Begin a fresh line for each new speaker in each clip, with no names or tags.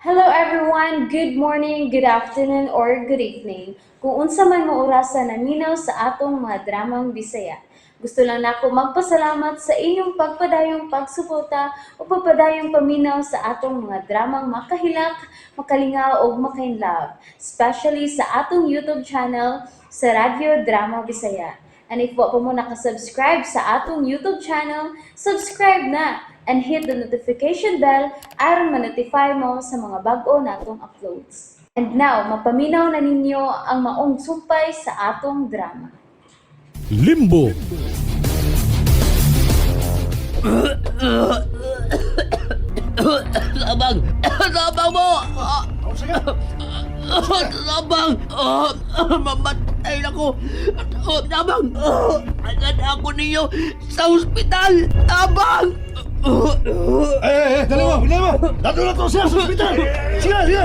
Hello everyone! Good morning, good afternoon, or good evening. Kung unsa man mo orasa naminaw sa atong mga dramang Bisaya. Gusto lang nako magpasalamat sa inyong pagpadayong pagsuporta o pagpadayong paminaw sa atong mga dramang makahilak, makalingaw ug makainlove, especially sa atong YouTube channel sa Radyo Drama Bisaya. And if wa pa mo nakasubscribe sa atong YouTube channel, subscribe na and hit the notification bell aron ma-notify mo sa mga bag-o natong uploads. And now, mapaminaw na ninyo ang maong sumpay sa atong drama.
Limbo.
Tabang! Tabang mo! Tabang! Mamatay na ko! Tabang! Agad ako ninyo sa ospital! Tabang!
Eh, eh, dali mo, dali mo! Dato na to siya sa ospital! Sige, sige!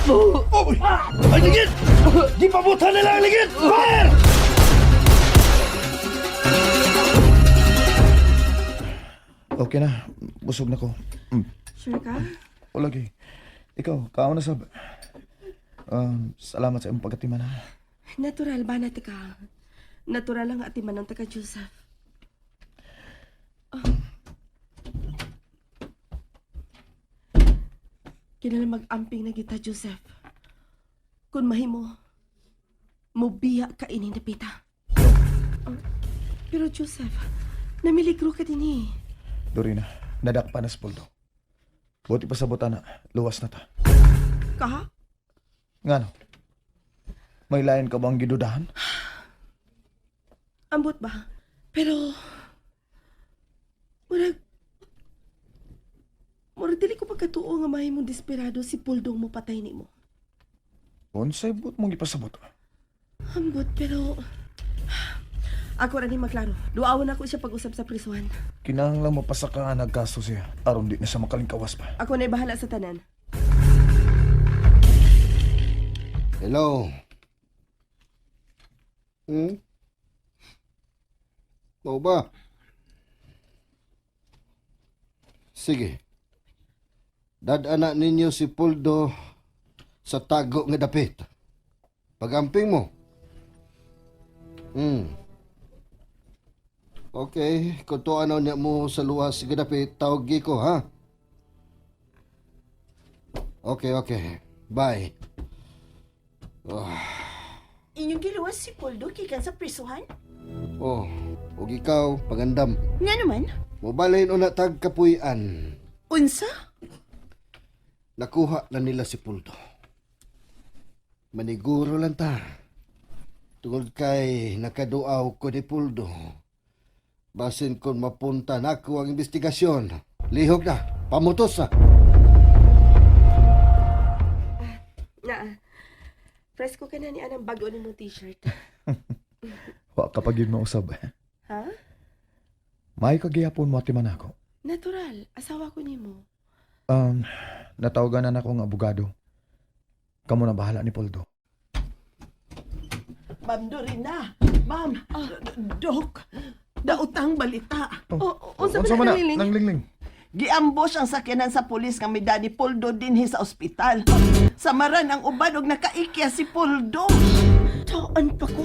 Oh, ay, ligid! Di pabutan nila ang ligid! Fire! Okay na, busog na ko.
Sure ka?
O lagi. Ikaw, kao na sab. Salamat sa imong pagkatiman ha.
Natural ba na ka? Natural ang atiman ng taga Joseph. Ah. Kinala mag-amping na kita, Joseph. Kung mahimo, mubiya ka ini napita. Ah, pero Joseph, namiligro ka din eh.
Dorina, nadakpa na sa puldo. Buti pa sa butana, luwas na ta.
Ka?
Ngano? May lain ka bang gidudahan?
Ambot ba? Pero, murag, murag dili ko pagkatuo nga mahimong desperado si Puldong mo patay nimo.
Unsay but mong ipasabot?
Ambot, pero, ako ra ni maklaro. Duawan ako siya pag-usap sa prisuhan.
Kinahanglan mapasaka ang nagkaso siya aron di na siya makalingkawas pa.
Ako na bahala sa tanan.
Hello. Hmm? Mao ba? Sige. Dadana ninyo si Puldo sa tago nga dapit. Pagamping mo. Okay, kung tuanaw niya mo sa luwas nga dapit, tawag ko, ha? Okay, okay. Bye.
Inyong giluwas si Poldo gikan sa prisuhan?
Oh, ug ikaw, pagandam.
Nga naman,
Mobalhin una tag kapuy-an.
unsa?
Nakuha na nila si Puldo. Maniguro lang ta. Tungod kay nakaduaw ko ni Puldo. Basin kung mapunta nako ang investigasyon. Lihok na, pamutos na.
Na, presko ka na ni anang bago ni mo t-shirt.
Wa ka pag yun mausab.
Ha?
May kagihapon mo atiman ako.
Natural, asawa ko nimo.
Um, natawagan na akong abogado. Kamo na bahala ni Poldo.
Ma'am Dorina, ma'am, Dok, dautang balita.
Oh, unsa
Unsa
ba
man
na
na?
nangling?
Nanglingling.
Giambos ang sakyanan sa pulis nga may ni Poldo dinhi sa ospital. Samaran ang uban og nakaikya si Poldo.
Taan pa ko.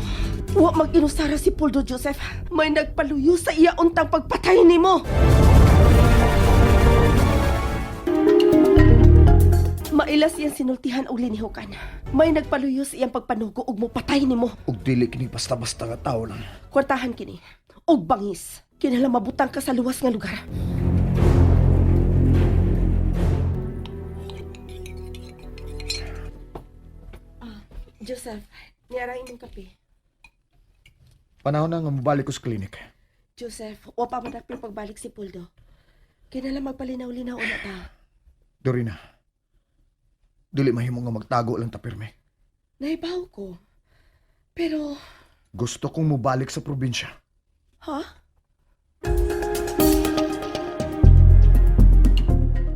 Wa mag-inusara si Poldo Joseph. May nagpaluyo sa iya untang pagpatay nimo. Mailas iyang sinultihan og linihukan. May nagpaluyo sa iyang pagpanugo og mopatay nimo.
Ug dili kini basta-basta nga tao lang.
Kwartahan kini. Og bangis. Kinahanglan mabutang ka sa luwas nga lugar. Ah, Joseph, niara imong kape.
Panahon na nga mobalik ko sa klinik.
Joseph, wa pa man nagpil pagbalik si Poldo. Kinahanglan magpalinaw-linaw una ta.
Dorina, dili mahimo nga magtago lang ta pirmi.
Naibaw ko. Pero,
Gusto kong mobalik sa probinsya.
ha?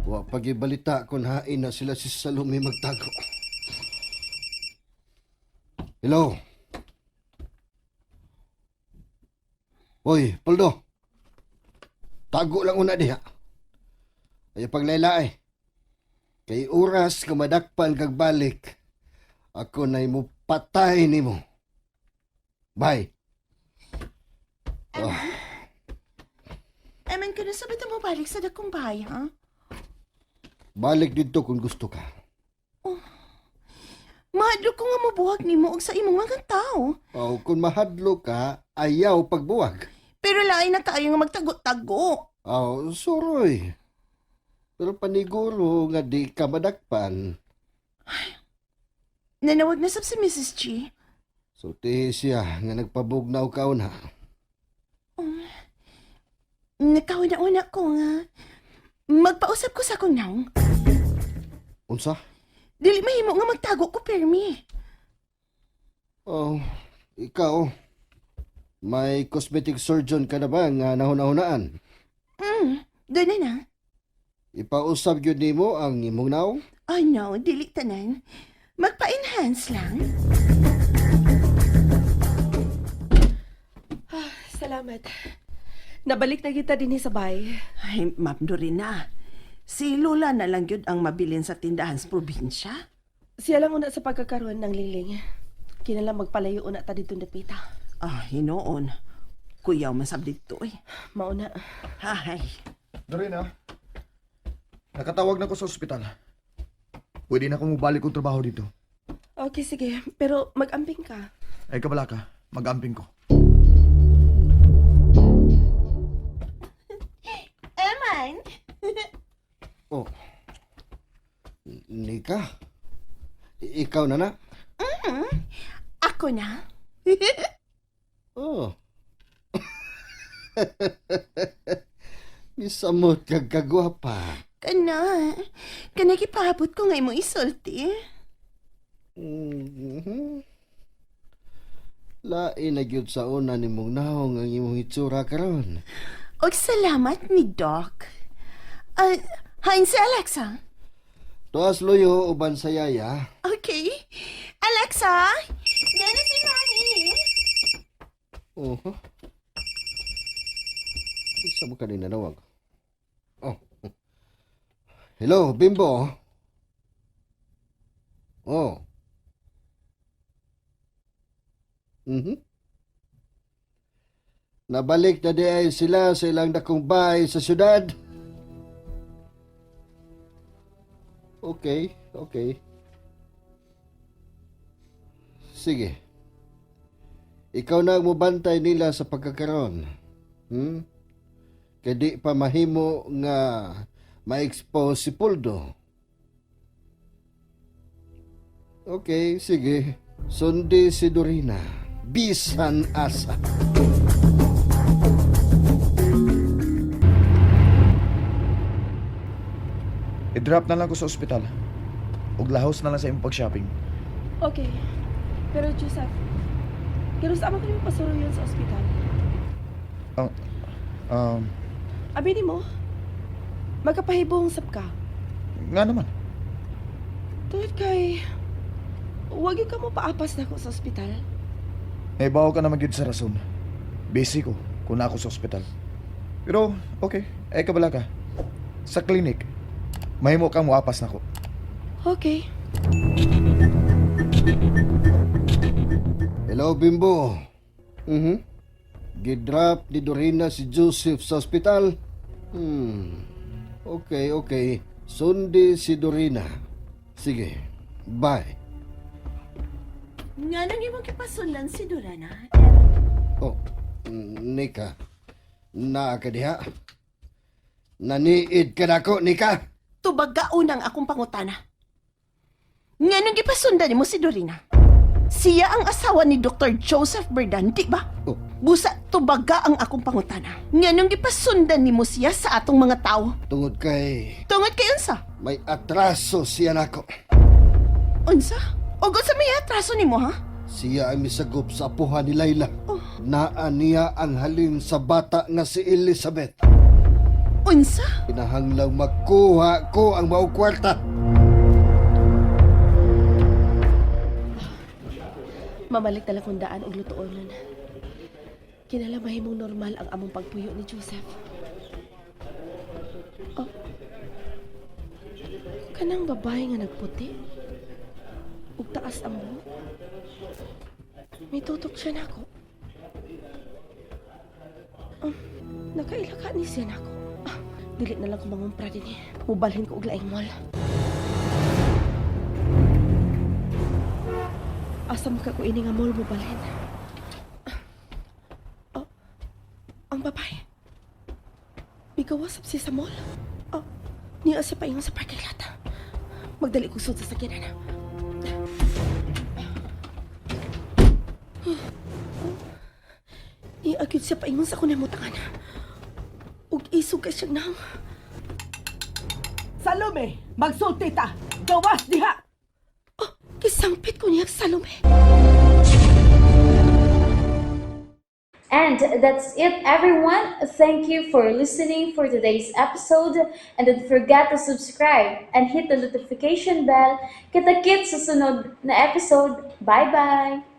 Wa pagibalita kung hain na sila si Salome magtago. Hello. Hoy, Poldo. Tago lang una diha. Ay paglayla eh. Kay oras nga madakpan kag balik, ako na'y mo patay nimo. Bye.
Eman, ka na sabit mo balik sa dakong bahay, ha?
Balik dito kung gusto ka.
Mahadlok ko nga mabuhag nimo og sa imong mga tao.
O kung mahadlo ka, ayaw pagbuwag.
Pero lain na kaayo nga magtago-tago.
O, suroy. Pero paniguro nga di ka madakpan.
Nanawag na sab si Mrs. G.
Sultihi siya nga nagpabugnaw ka una.
Nagkauna-una ko nga. Magpausap ko sa akong naong.
Unsa?
Dili mahimo nga magtago ko, permi.
Oh, ikaw. May cosmetic surgeon ka na ba nga nahuna-hunaan?
Doon na na.
Ipausap gyud nimo ang imong naong?
Oh no, dili tanan. Magpa-enhance lang.
Salamat. Nabalik na kita din sa bahay.
Ay, Ma'am Dorina. Si Lola na lang yun ang mabilin sa tindahan sa probinsya.
Siya lang una sa pagkakaroon ng lingling. Kinala magpalayo una ta dito napita.
Ah, hinoon. Kuyaw man sab dito eh.
Mauna.
Hay.
Dorina, nakatawag na ko sa ospital. Pwede na akong mubalik kong trabaho dito.
Okay, sige. Pero mag-amping ka.
Ay, kabala ka. Mag-amping ko.
Eman!
Oh. Nika? Ikaw na na?
Ako na?
Oh. Misamot kag kagwapa.
Kana. Kana gipaabot ko nga imong isulti.
Mhm. Lain na gyud sa una nimong naong ang imong itsura karon.
Og salamat ni Doc. Ah, hain si Alexa.
Tuas luyo uban sa yaya.
Okay. Alexa! Dali si Mami!
Oh. Isa mo kanina nawag. Oh. Hello, Bimbo. Oh. Nabalik na di ay sila sa ilang dakong bahay sa syudad. Okay, okay. Sige. Ikaw na ang mubantay nila sa pagkakaroon. Kay di pa mahimo nga ma-expose si Puldo. Okay, sige. Sundi si Dorina. Bisan asa.
I-drop na lang ko sa ospital. Ug lahos na lang sa imong pag-shopping.
Okay. Pero Joseph, pero sa ama ko nimo pasuro yun sa ospital.
Ang um,
Abi nimo, magkapahibong sab ka.
nga naman.
Tungod kay, wag yun ka mo paapas na ako sa ospital.
Naibaw ka naman gyud sa rason. Busy ko kung na ako sa ospital. Pero okay, ay kabala ka. Sa clinic, mahimo kang muapas nako.
Okay.
Hello, Bimbo. Gidrop ni Dorina si Joseph sa ospital. Okay, okay. Sundi si Dorina. Sige. Bye.
Nga nang imong gipasundan si Dorana.
Oh, Nika. Naa ka diha. Naniid ka nako, Nika.
Tubagaon ang akong pangutana. Nga nang gipasundan nimo si Dorina. Siya ang asawa ni Dr. Joseph Berdan, di ba?
Oh.
Busa tubaga ang akong pangutana. Nga nang gipasundan nimo siya sa atong mga tao.
Tungod kay
Tungod kay unsa?
may atraso siya nako.
Unsa? Og unsa may atraso nimo ha?
Siya ang misagop sa apuhan ni Layla. Naa niya ang halin sa bata nga si Elizabeth.
Unsa?
Kinahanglang makuha ko ang maong kwarta.
Mamalik na lang kung daan og lutuonon. Kinala mahimong normal ang among pagpuyo ni Joseph. Oh. Kanang babae nga nagputi. Ug taas ang buhok. May tutok siya nako. Nakaila ka ni siya nako. Ah, dili na lang ko mangumpra din eh. Mubalhin ko og laing mall. Asa man ka ko ini nga mall mobalhin? Ah, oh, ang babae. Migawas sab siya sa mall. Oh, niya siya paingon sa parking lot. Magdali ko sud sa sakyanan. Niya agad siya paingon sa kunamutangan. Ug isog ka siyang nang.
Salome, magsulti ta. Gawas diha.
Oh, kisangpit ko niya Salome.
And that's it, everyone. Thank you for listening for today's episode. And don't forget to subscribe and hit the notification bell. Kita-kits sa sunod na episode. Bye-bye!